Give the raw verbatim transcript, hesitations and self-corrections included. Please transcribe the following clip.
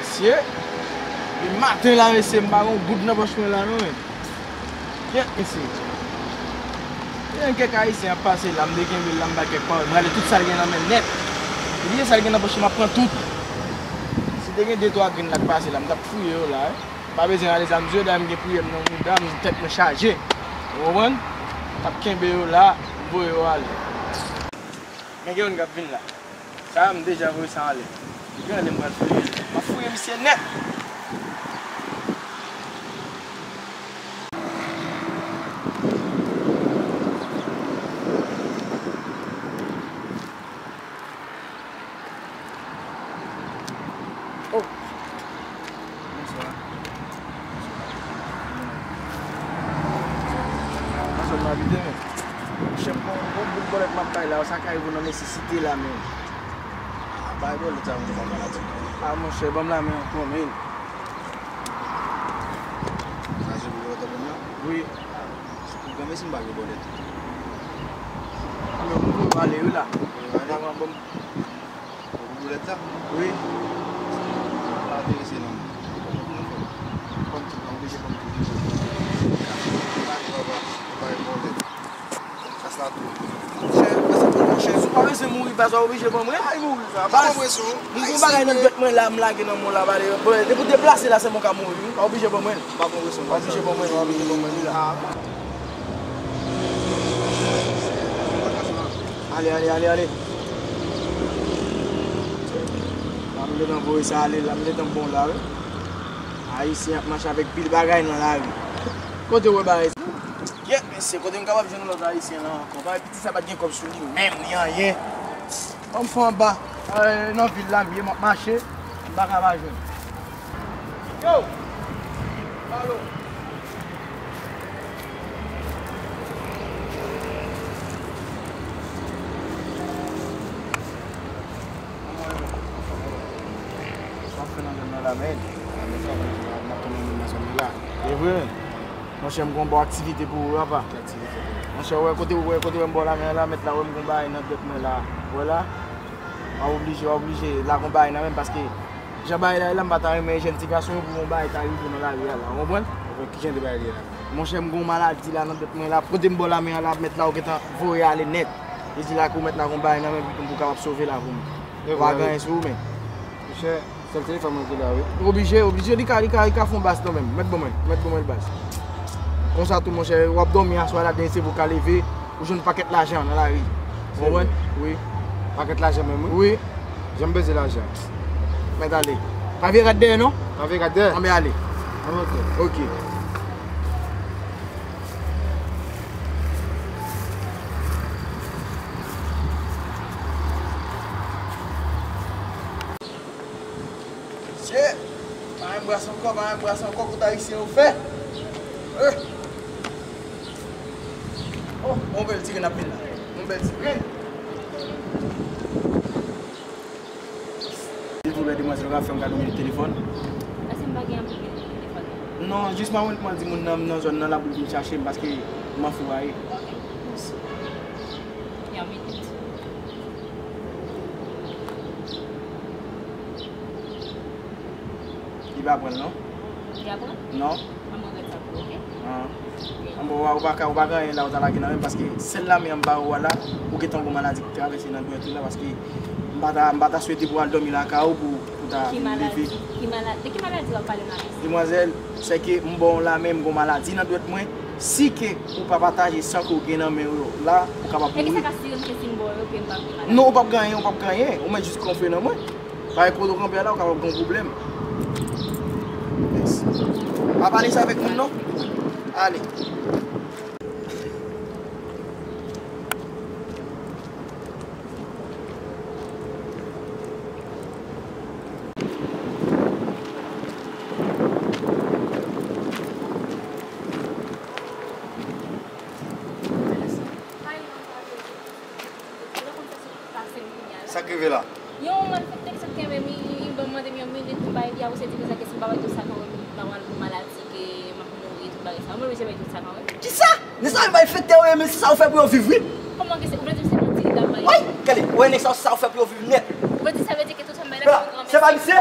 Mesye, e maten la, mesye, m pa gen yon goud nan pòch mwen la, non, men. Kyèt, mesye. Gen kèk Ayisyen ap pase la, m te kenbe l la, m ba kèk pawòl, m rale tout sa l gen nan men l nèt. Li bliye sa l gen nan pòch li, m ap pran tout. Si te gen de twa grenn la k pase la, m t ap fouye yo la, wi. Pa bezwen rale zam sou yo, dayè m gen priyè m nan mouda m, tèt mwen chaje. Ou konprann? M t ap kenbe yo la, m voye yo ale. Men gen youn k ap vin la. Sa a, m deja voye sa anlè. Depi anlè, m pral fouye l. M ap fouye misye nèt. Oh. Bonswa. Bonswa, m abite, men. Monchè, m gon, gon bout bòlèt m ap bay la, sa ka rive w nan nesesite la, men. Ah, bay bòlèt sa, mwen, pa maladi. Ah, monchè, ban m la men ankò, men. Sa se pou bòlèt ap ban m la? Wi. Granmesi m pa gen bòlèt. Ah, men, m pou ale, wi, la. Wi, ale. Ban m, ban m. Ou pou bòlèt la? Wi. Pa enterese non. Ban m tout, ban m oblije ban m tout. Papa, bay bòlèt. Kras la tou. Monchè, monchè, si w pa bezwen mouri, baz, w oblije ban mwen. Ay, mouri, sa. Baz, m gon bagay nan dwèt mwen la, m lage nan men w la, bale. Bon, depi w deplase la, sèlman w ka mouri, wi. W oblije ban mwen. W oblije ban mwen, w oblije ban mwen, wi, la. Ale, ale, ale, ale. La, m gentan voye sa ale, la, m gentan bon la, wi. Ayisyen ap mache avèk pil bagay nan lari. Kote w wè bagay sa? Kyèt, mesye, kote m kapab jwenn lòt Ayisyen la ankò? Bagay piti sa pa t gen kòb sou li, menm ni anyen. Ban m fè anba, eh, nan vil la m ye, m ap mache, m pa ka pa jwenn. Yo! Alo! Sa ap fè nan zòn nan la, men. Nan zòn nan la, n ap tounen nan zòn nan la. E vre? Monchè, m gon bon aktivite pou ou, apa. Ki aktivite pou ou? Monchè, wè kote, wè kote wè m bò la, men la, mèt la, wè m gon bagay nan dwèt mwen la. Wè la? W ap oblije, w ap oblije lage yon bagay nan men m, paske jan bagay la ye la, m pa ta renmen jèn ti gason yo pou yon bagay ta rive nan lari a la, w konprann? Ou konn ki jan de bagay li ye la? Monchè, m gon maladi la nan dwèt mwen la, kote m bò la men an la, mèt la, ou gentan voye ale nèt. Li di la ke ou mèt la gon bagay nan men m pou kapab sove la pou mwen. Ou pa gen anyen sou ou, men. Monchè, sèl telefòn mwen ki la, wi. Oblije, oblije, li ka, li ka, li ka fè yon bas nan men m. Mèt ban mwen, mèt ban mwen l bas. Konsa tou, monchè, w ap dòmi aswè a la, demen se pou w ka leve, ou jwenn pakèt lajan nan lari. Ou konprann? Wi. Pakèt lajan menm, wi. Wi. Jan m bezwen lajan. Mèt ale. Pa vire gad dèyè, non? Pa vire gad dèyè? Anben ale. Anben, oke. Oke. Mesye, pa anbras ankò, pa anbras ankò, kote ayisyen yo fè. Eh. Oh, yon bèl ti grenn ap vin la. Yon bèl ti grenn. Silvouplè, demwazèl, ou ka fè m kado minit telefòn? Paske m pa gen anpil minit telefòn. Non, jis mwen, mwen di moun nan, nan zòn nan la pou l vin chache m, paske m anfouraye. Ok, mèsi. Yon minit. Li pa pran l, non? Li pa pran? Non. An, mwen regrèt sa pou ou, ok? Ah. Ok. An, bon, ou pa ka, ou pa gen anyen la, ou ta lage nan men m, paske sèl lame an m ba ou a la, ou gentan gon maladi ki travèse nan dwèt ou la, paske m pa ta, m pa ta swete pou w al dòmi lakay ou pou, pou ta leve. Ki maladi? Ki maladi? De ki maladi w ap pale la, mesye? Demwazèl, sè ke m ba w lame, m gon maladi nan dwèt mwen. Si ke ou pa pataje san ke w gen nan men w yo la, ou kapab mouri. E kisa k asire m ke si m ba w yo, ke m p ap gen maladi? Non, ou p ap gen anyen, ou p ap gen anyen. Ou mèt jis konfye nan mwen. Paske kote w kanpe a la, ou kapab gen yon pwoblèm. Yes. Pa pale sa avèk moun, non. Ale. Sa k rive la? Yon malfektè ki sot kenbe m, li, li ban m mande m yon minit pou m bay li a, ou se di konsa ke si m pa bay tout sa kanmenm, m pa pral pou maladi, ke m ap mouri, tout bagay sa. Mwen, mwen, jan bay tout sa kanmenm. Kisa? Nèg sa yo malfektè yo ye, men se sa yo fè pou yo viv, wi. Kòman ke se, ou vle di m se manti li t ap bay? Woy! Gade, wè nèg sa yo, se sa yo fè pou yo viv nèt. Ou vle di sa vle di ke tout sa m bay la, se yon gran Se pa misye?